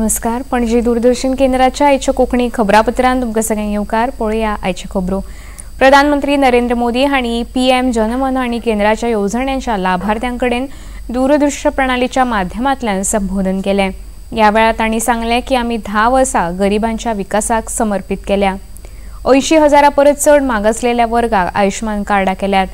नमस्कार, पणजी दूरदर्शन केंद्राच्या आयच्या कोंकणी खबरापत्रांत तुमकां सगळ्यांक येवकार. पळोवया आयच्यो खबरो. प्रधानमंत्री नरेंद्र मोदी हांणी पीएम जनमन आनी केंद्राच्या येवजण्यांच्या लाभार्थ्यां कडेन दूरदृश्य प्रणालीच्या माध्यमांतल्यान संबोधन केलें. ह्या वेळार तांणी सांगलें की आमी 10 वर्सां गरिबांच्या विकासाक समर्पित केल्या. 80,000 परस चड मागासलेल्या वर्गाक आयुष्मान कार्डां केल्यात.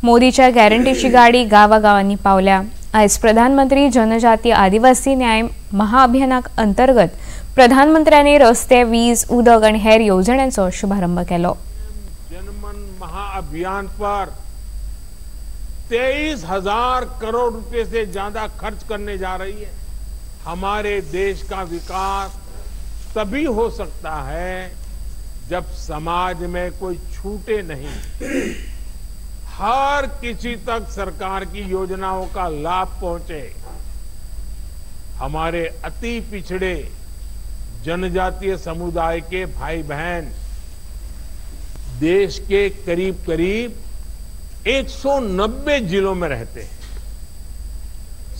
मोदीच्या गॅरंटीची गाडी गांवागांवांनी पावल्या. आयज प्रधानमंत्री जनजाती आदिवासी न्याय महाअभियानाक अंतर्गत प्रधानमंत्र्यांनी रस्ते, वीज, उदक आणि हेर येवजण्यांचो शुभारंभ केलो. जनमन महाअभियान पर 23,000 करोड़ रुपए से ज्यादा खर्च करने जा रही है. हमारे देश का विकास तभी हो सकता है जब समाज में कोई छूटे नहीं, हर किसी तक सरकार की योजनाओं का लाभ पहुंचे. हमारे अति पिछड़े जनजातीय समुदाय के भाई बहन देश के करीब करीब 190 जिलों में रहते हैं.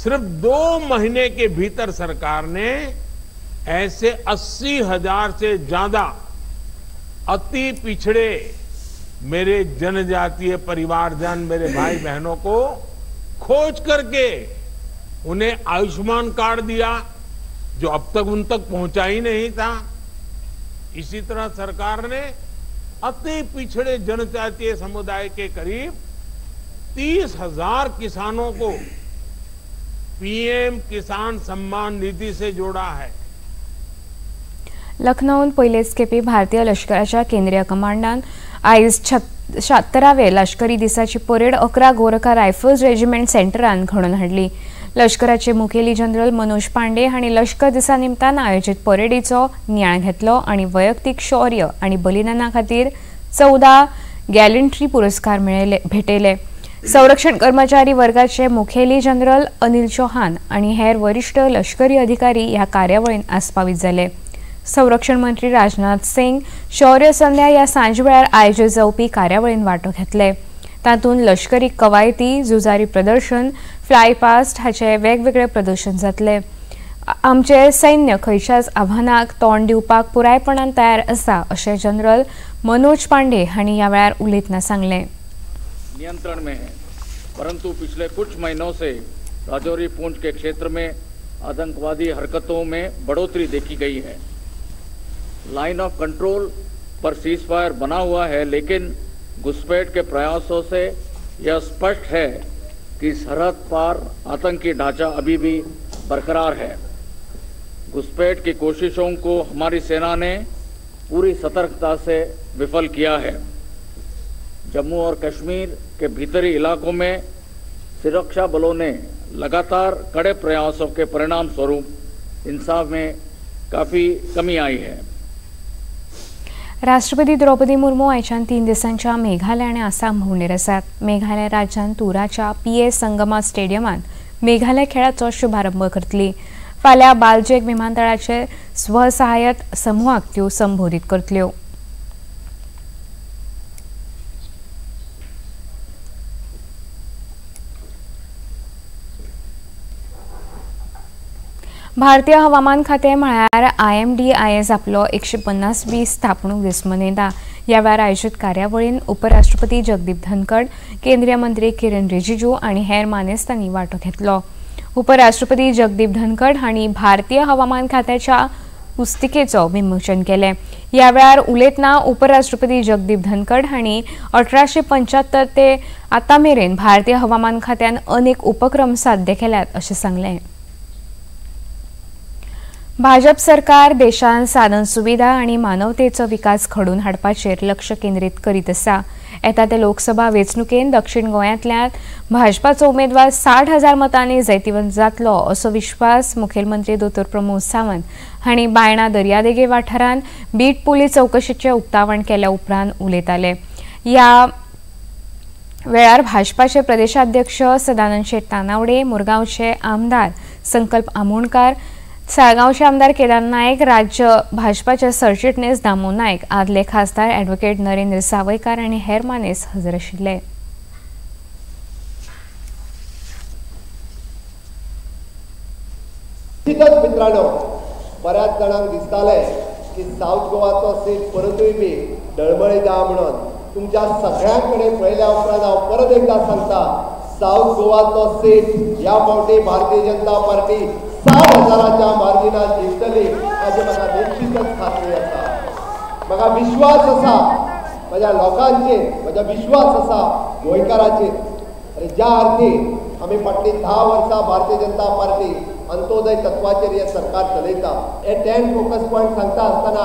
सिर्फ 2 महीने के भीतर सरकार ने ऐसे 80,000 से ज्यादा अति पिछड़े मेरे जनजातीय परिवारजन, मेरे भाई बहनों को खोज करके उन्हें आयुष्मान कार्ड दिया, जो अब तक उन तक पहुंचा ही नहीं था. इसी तरह सरकार ने अति पिछड़े जनजातीय समुदाय के करीब 30,000 किसानों को पीएम किसान सम्मान निधि से जोड़ा है. लखनौत पयलेच खेपे भारतीय लष्कराच्या केंद्रीय कमांडान आयज 76व्या लष्करी दिसाची परेड 11 गोरखा रायफल्स रेजिमेंट सेंटरान घडोवन हाडली. लष्कराचे मुखेली जनरल मनोज पांडे हांणी लष्कर दिसा निमतान आयोजीत परेडीचो नियाळ घेतलो आनी वैयक्तीक शौर्य आनी बलिदाना खातीर 14 गॅलंट्री पुरस्कार भेटयले. संरक्षण कर्मचारी वर्गाचे मुखेली जनरल अनिल चौहान आनी हेर वरिष्ठ लष्करी अधिकारी ह्या कार्यावळींत आस्पावीत जाले. संरक्षण मंत्री राजनाथ सिंग शौर्य संध्या ह्या सांजवेळार आयोजीत जावपी कार्यावळींत वांटो घेतले. तातूंत लष्करी कवायती, झुजारी प्रदर्शन, फ्लाय पास्ट हाचे वेगवेगळे प्रदर्शन जातले. आमचे सैन्य खंयच्याच आव्हानाक तोंड दिवपाक पुरायपणान तयार आसा अशें जनरल मनोज पांडे हांणी ह्या वेळार उलयतना सांगलें. नियंत्रण में है, परंतु पिछले कुछ महीनों से राजौरी पुंछ के क्षेत्र में आतंकवादी हरकतों में बढ़ोतरी देखी गई है. लाइन ऑफ कंट्रोल पर सीज फायर बना हुआ है, लेकिन घुसपैठ के प्रयासों से यह स्पष्ट है कि सरहद पार आतंकी ढांचा अभी भी बरकरार है. घुसपैठ की कोशिशों को हमारी सेना ने पूरी सतर्कता से विफल किया है. जम्मू और कश्मीर के भीतरी इलाकों में सुरक्षा बलों ने लगातार कड़े प्रयासों के परिणाम स्वरूप हिंसा में काफ़ी कमी आई है. राष्ट्रपती द्रौपदी मुर्मू आयच्यान 3 दिसांच्या मेघालय आनी आसाम भोंवडेर आसात. मेघालय राज्यान तुराच्या पीए संगमा स्टेडियमांत मेघालय खेळाचो शुभारंभ करतली. फाल्यां बालजेक विमानतळाचे स्वसहाय्यत समुहाक त्यो संबोधीत करतल्यो. भारतीय हवामान खातें म्हळ्यार IMD आयज आपलो 150वी स्थापणूक दीस मनयता. ह्या वेळार आयोजीत कार्यावळींत उपराष्ट्रपती जगदीप धनखड, केंद्रीय मंत्री किरण रिजिजू आनी हेर मानेस्तांनी वांटो घेतलो. उपराष्ट्रपती जगदीप धनखड हांणी भारतीय हवामान खात्याच्या पुस्तिकेचो विमोचन केलें. ह्या वेळार उलयतना उपराष्ट्रपती जगदीप धनखड हांणी 1875 ते आतां मेरेन भारतीय हवामान खात्यान अनेक उपक्रम साध्य केल्यात अशें सांगलें. भाजप सरकार देशांत साधन सुविधा आनी मानवतेचो विकास घडोवन हाडपाचेर लक्ष केंद्रीत करीत आसा. येता ते लोकसभा वेंचणुकेंत दक्षिण गोंयांतल्यान भाजपाचो उमेदवार 60,000 मतांनी जैतिवंत जातलो असो विश्वास मुखेलमंत्री दोतोर प्रमोद सावंत हांणी बायणा दर्यादेगे वाठारांत बीट पुलीस चौकशीचें उक्तावण केल्या उपरांत उलयताले. ह्या वेळार भाजपाचे प्रदेशाध्यक्ष सदानंद शेट तानावडे, मुरगांवचे आमदार संकल्प आमोणकार, साळगांवचे आमदार केदार नायक, राज्य भाजपाचे सरचिटणीस दामू नायक, आदले खासदार ॲडव्होकेट नरेंद्र सावयकार आनी हेर मानेस हजर आशिल्ले. मित्रांनो, बऱ्याच जाणांक दिसतालें की सावथ गोवाचो सीट परतूय बी डळमळीत आहा म्हणून. तुमच्या सगळ्यां कडेन पळयल्या उपरांत हांव परत एकदां सांगता, सावथ गोवाचो सीट ह्या फावटी भारतीय जनता पार्टी 60,000च्या मार्जिनान जिखतली हाची म्हाका निश्चितच खात्री आसा. म्हाका विश्वास आसा म्हज्या लोकांचेर, म्हजो विश्वास आसा गोंयकाराचेर. आनी ज्या अर्थी आमी फाटलीं 10 वर्सां भारतीय जनता पार्टी अंत्योदय तत्वाचेर हें सरकार चलयता. हे 10 फोकस पॉयंट सांगता आसतना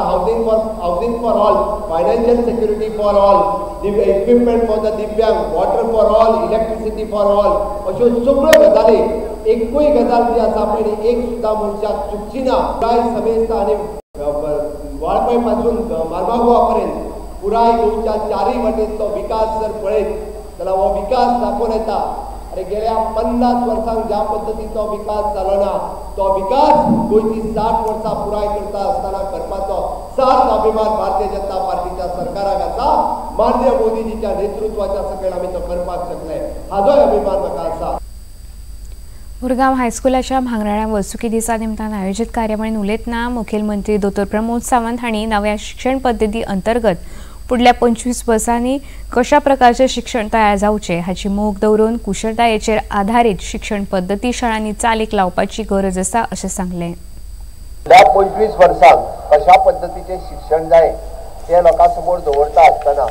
housing for all, financial security for all, equipment for the दिव्यांग, water for all, electricity for all, अश्यो सगळ्यो गजाली, एकूय गजाल जी आसा पळय एक सुद्दां मनशाक चुकची ना. पुराय समेस्त आनी वाळपय पासून मार्मागोवा पर्यंत पुराय गोंयच्या चारूय वाटेंतलो विकास जर पळयत जाल्यार हो विकास दाखोवन येता. आनी गेल्या 50 वर्सांक ज्या पद्दतीचो विकास जालो ना तो विकास गोंयची 60 वर्सां पुराय करता आसतना करपाचो सार्थ अभिमान भारतीय जनता पार्टीच्या सरकाराक आसा. माननीय मोदीजीच्या नेतृत्वाच्या सकयल आमी तो करपाक शकले हाजोय अभिमान म्हाका आसा. मुरगांव हायस्कुलाच्या भांगराळ्या वर्सुकी दिसा निमतान आयोजित कार्यावळीन उलयतना मुखेलमंत्री दोतोर प्रमोद सावंत हांणी नव्या शिक्षण पद्दती अंतर्गत फुडल्या 25 वर्सांनी कशा प्रकारचें शिक्षण तयार जावचें हाची मोख दवरून कुशळटायेचेर आधारीत शिक्षण पद्दती शाळांनी चालीक लावपाची गरज आसा अशें सांगलें. फुडल्या 25 वर्सांक कशा पद्दतीचें शिक्षण जाय तें लोकां समोर दवरता आसतना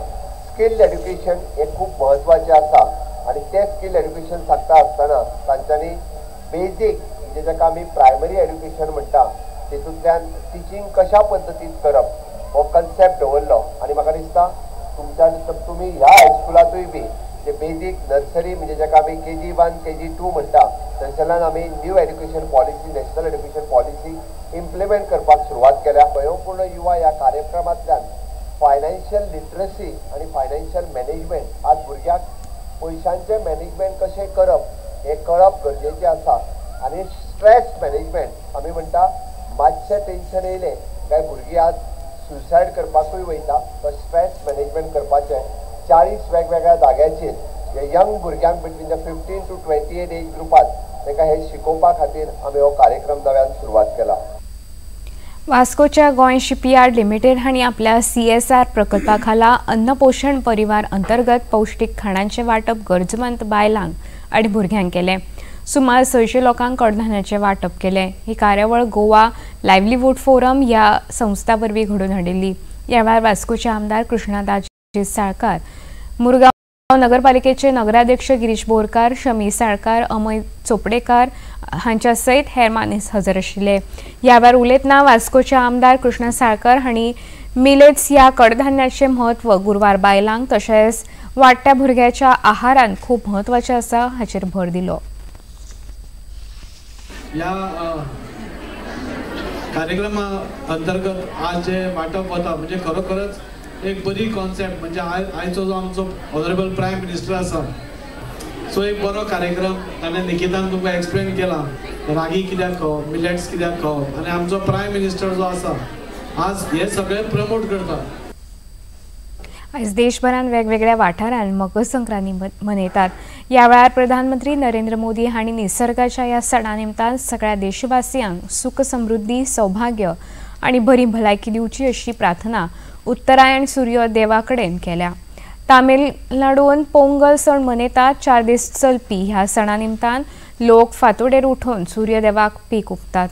स्किल्ड एड्युकेशन हें खूब म्हत्वाचें आसा. आनी तें स्किल्ड एड्युकेशन सांगता आसतना तांच्यांनी बेजीक म्हणजे जाका आमी प्रायमरी एड्युकेशन म्हणटा तेतूंतल्यान टिचींग कशा पद्दतीन करप हो कन्सेप्ट दवरलो. आनी म्हाका दिसता तुमच्यान तुमी ह्या हायस्कुलांतूय बी जे बेजीक नर्सरी म्हणजे जाका आमी KG 1 KG 2 म्हणटा थंयसरल्यान आमी new education policy, national education policy implement करपाक सुरवात केल्या. स्वयंपूर्ण युवा ह्या कार्यक्रमांतल्यान फायनान्शियल लिटरसी आनी फायनान्शियल मॅनेजमेंट, आज भुरग्यांक पयशांचें मॅनेजमेंट कशें करप हें कळप गरजेचें आसा. आनी स्ट्रेस मॅनेजमेंट आमी म्हणटा मातशें टेन्शन येयलें काय भुरगीं आज सुसायड करपाकूय वयता, तो स्ट्रेस मॅनेजमेंट करपाचें 40 वेगवेगळ्या जाग्याचेर हे यंग भुरग्यांक बिटवीन the 15 to 28 as ग्रुपांत तांकां हें शिकोवपा खातीर आमी हो कार्यक्रम नव्यान सुरवात केला. वास्कोच्या गोंय शिपयार्ड लिमिटेड हांणी आपल्या CSR प्रकल्पा खाला अन्नपोशण परिवार अंतर्गत पौष्टीक खाणांचें वांटप गरजवंत बायलांक आनी भुरग्यांक केलें. सुमार 600 लोकांक कडधान्याचें वांटप केलें. ही कार्यावळ गोवा लायव्हलीवूड फोरम ह्या संस्था वरवीं घडोवन हाडिल्ली. ह्या वेळार वास्कोचे आमदार कृष्णादाजी साळकार, मुरगांव नगरपालिकेचे नगराध्यक्ष गिरीश बोरकार, शमी साळकार, अमय चोपडेकार हांच्या सयत हेर मानेस्त हजर आशिल्ले. ह्या वेळार उलयतना वास्कोचे आमदार कृष्णा साळकार हांणी मिलेट्स ह्या कडधान्याचें म्हत्व गुरवार बायलांक तशेंच वाडट्या भुरग्याच्या आहारान खूब म्हत्वाचें आसा हाचेर भर दिलो. ह्या कार्यक्रमा अंतर्गत आज जे वांटप वता म्हणजे खरोखरच एक बरी कॉन्सेप्ट, म्हणजे आयचो जो आमचो ऑनरेबल प्रायम मिनिस्टर आसा सो एक बरो कार्यक्रम ताणें निकितान तुमकां एक्सप्लेन केला रागी कित्याक खावप, मिलेट्स कित्याक खावप. आनी आमचो प्रायम मिनिस्टर जो आसा आज हे सगळें प्रमोट करता. आयज देशभरांत वेगवेगळ्या वाठारांत मकर संक्रांती मनयतात. ह्या वेळार प्रधानमंत्री नरेंद्र मोदी हांणी निसर्गाच्या ह्या सणा निमतान सगळ्या देशवासियांक सुख समृद्धी, सौभाग्य आनी बरी भलायकी दिवची अशी प्रार्थना उत्तरायण सूर्य देवा कडेन केल्या. तामिळनाडून पोंगल सण मनयतात. 4 दीस चलपी ह्या सणा निमतान लोक फांतोडेर उठून सूर्यदेवाक पीक ओंपतात.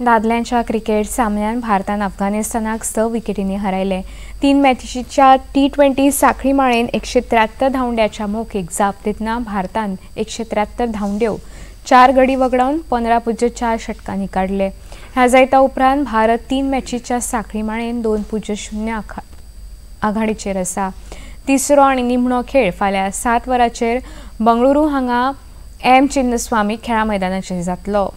दादल्यांच्या क्रिकेट सामन्यान भारतान अफगाणिस्तानाक 6 विकेटींनी हरायले. 3 मॅचीच्या T20 साखळी माळेन 173 धांवड्याच्या मोखीक जाप दितना भारतान 173 धांवड्यो 4 गडी वगडावन 15.4 षटकांनी काडले. ह्या जैता उपरांत भारत 3 मॅचीच्या साखळी माळेन 2-0 आघाडीचेर आसा. तिसरो आनी निमणो खेळ फाल्यां 7 वरांचेर बंगळुरू हांगा M Chinnaswamy खेळा मैदानाचेर जातलो.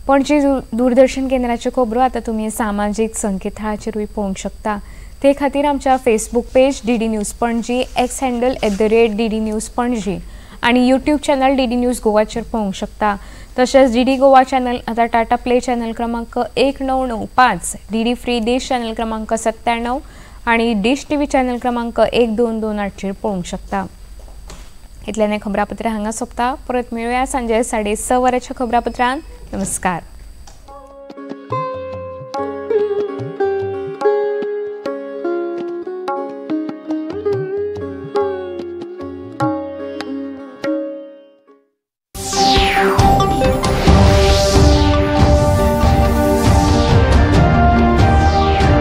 पणजी दूरदर्शन केंद्राच्यो खबरो आतां तुमी सामाजीक संकेतथळाचेरूय पळोवंक शकता. ते खातीर आमच्या Facebook page DD news Panaji, X handle @DD News Panaji आनी यूट्यूब चॅनल DD news गोवाचेर पळोवंक शकता. तशेंच DD Goa channel आतां टाटा प्ले चॅनल क्रमांक 1995, DD free dish channel क्रमांक 97 आनी डिश TV channel क्रमांक 1228 पळोवंक शकता. इतल्यान खबरापत्र हांगा सोंपता. परत मेळुया सांजे 6:30 वरांच्या खबरापत्रान. नमस्कार.